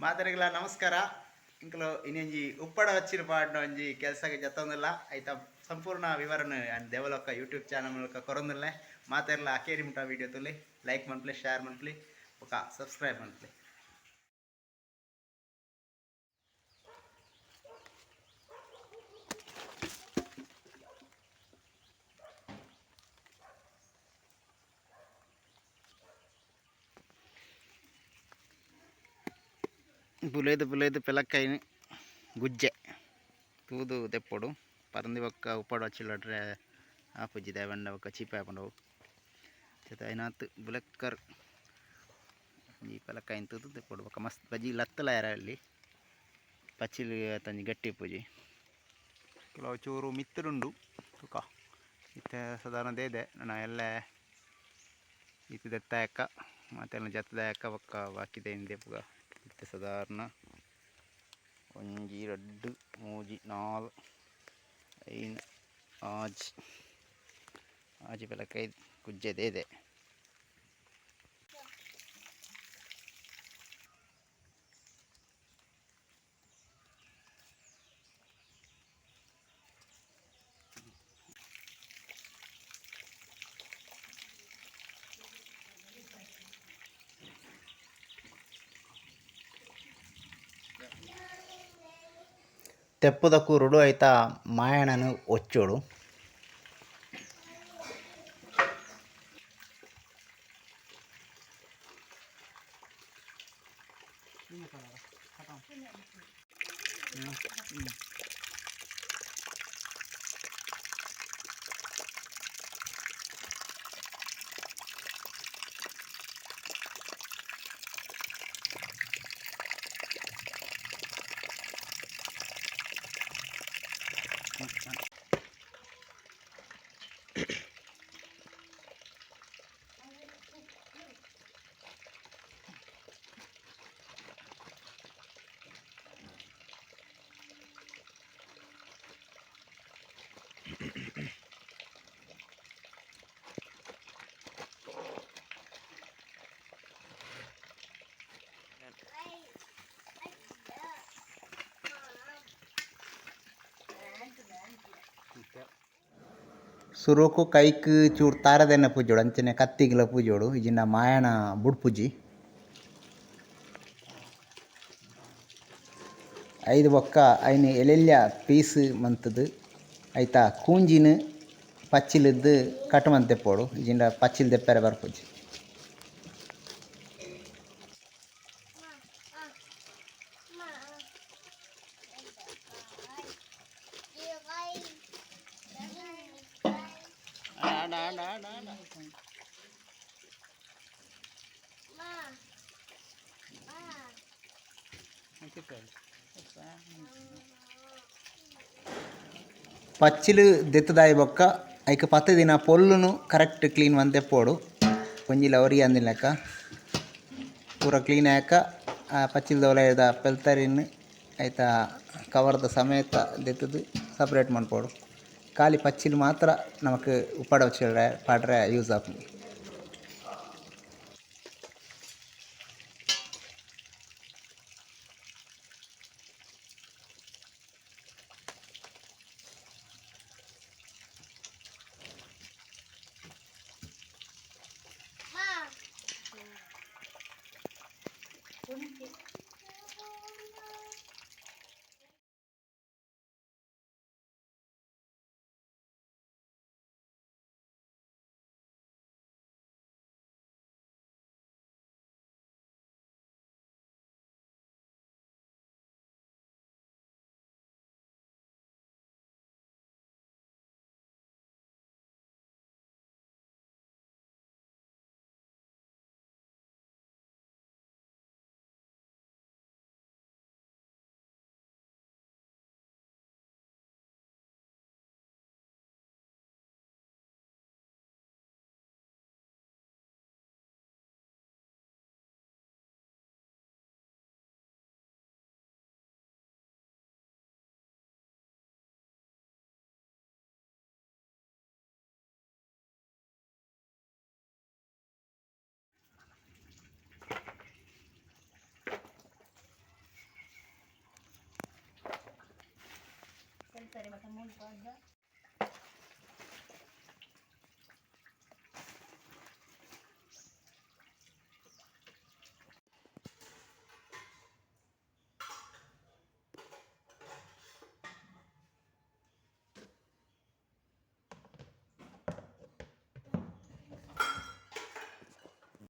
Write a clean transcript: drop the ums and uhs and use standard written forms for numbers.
ಮಾತೆರೆಗ್ಲ ನಮಸ್ಕಾರ. ಇಂಕಲು ಇನ್ನೊಂಜಿ ಉಪ್ಪಡ ವಚ್ಚಿನ ಪಾಡ್ನ ಒಂಜಿ ಕೆಲಸಕ್ಕೆ ಜತ್ತೊಂದಿಲ್ಲ. ಐತ ಸಂಪೂರ್ಣ ವಿವರಣೆ ದೇವಲೋಕ ಯೂಟ್ಯೂಬ್ ಚಾನಲ್ ಮೂಲಕ ಕೊರೊಂದುಲ್ಲೆ. ಮಾತೆರ್ಲ ಅಕೇರಿ ಮುಟ ವಿಡಿಯೋ ತುಲೆ, ಲೈಕ್ ಮನ್ಪುಲೆ, ಶೇರ್ ಮನ್ಪುಲೆ ಬೊಕ ಸಬ್ಸ್ಕ್ರೈಬ್ ಮನ್ಪುಲೆ. ಬುಲೇದು ಬುಲೇದು ಪೆಲಕ್ಕೈನ್ ಗುಜ್ಜೆ ತೂದು ದೆಪ್ಪೊಡು ಪರಂದಿ ಬೊಕ್ಕ ಉಪ್ಪಡ್ ವಚ್ಚಿಲಡ್ರೆ ಆಪುಜಿ ದಾಯೆ ಬೊಕ್ಕ ಚೀಪೆ ಆಪುಂಡು ಅವು. ಐನಾತ್ ಬುಲೆಕ್ಕರ್ ಈ ಪೆಲಕ್ಕಾಯಿನ್ ತೂದು ದೆಪ್ಪೊಡು ಬೊಕ್ಕ ಮಸ್ತ್ ಬಜಿ ಲತ್ತಲ ಅಲ್ಲಿ ಪಚ್ಚಿಲ್ ತಂಜಿ ಗಟ್ಟಿ ಇಪ್ಪುಜಿ. ಕೆಲವು ಚೂರು ಮಿತ್ತುಡುಂಡು ತೂಕ ಇತ್ತೆ ಸಾಧಾರಣ ದೇದೆ ನನ ಎಲ್ಲೆ ಇತ್ತೆ ದೆತ್ತಾಯಕ್ಕ ಮಾತೆಲ್ಲ ಜತ್ತದಾಯಕ್ಕ ಬೊಕ್ಕ ಬಾಕಿದ ದೆಪ್ಪುಗ. ಇತ್ತೆ ಸಾಧಾರಣ 1 2 3 4 5 6 6 ಪೆಲಕೈ ಗುಜ್ಜೆ ದೇದೆ. ತೆಪ್ಪುದ ಕೂರುಡು ಐತ ಮಾಯಣನು ಒಚ್ಚೊಡು. ಸುರುಕು ಕೈಕ್ ಚೂರು ತಾರದೆಣ್ಣೆ ಪೂಜೋಡು ಅಂಚನೆ ಕತ್ತಿಗ್ಲ ಪೂಜೋಡು ಇಜಿಂಡ ಮಾಯಣ ಬುಡ್ಪುಜಿ. ಐದು ಬೊಕ್ಕ ಐನ್ ಎಲೆಲ್ಯ ಪೀಸ್ ಮಂತುದು ಐತ ಕೂಂಜಿನ್ ಪಚ್ಚಿಲಿದ್ದು ಕಟ್ ಮಂತ್ ದೆಪ್ಪೊಡು ಇಜಿಂಡ ಪಚ್ಚಿಲ್ ದೆಪ್ಪರೆ ಬರ್ಪುಜಿ. ಪಚ್ಚಿಲು ದೆತ್ತುದಾಯಿ ಬೊಕ್ಕ ಐಕ್ ಪತ್ತ್ ದಿನ ಪೊಲ್ಲುನು ಕರೆಕ್ಟ್ ಕ್ಲೀನ್ ಮಂತ್ ದೆಪ್ಪೊಡು ಒಂಜಿಲ ಒರಿಯಂದಿನ ಲೆಕ್ಕ ಪೂರ ಕ್ಲೀನ್ ಆಯಕ ಆ ಪಚ್ಚಿಲ್ದ ಉಲಯಿದ ಪೆಲ್ತರಿನ್ ಐತ ಕವರ್ದ ಸಮೇತ ದೆತ್ತುದು ಸಪರೇಟ್ ಮನ್ಪೊಡು. ಖಾಲಿ ಪಚ್ಚಿಲ್ ಮಾತ್ರ ನಮಕ್ ಉಪ್ಪಡ ಪಾಡ್ರೆ ಯೂಸ್ ಆಪುಂಡು. ಮೂಲು ಪಾಡ್ದ.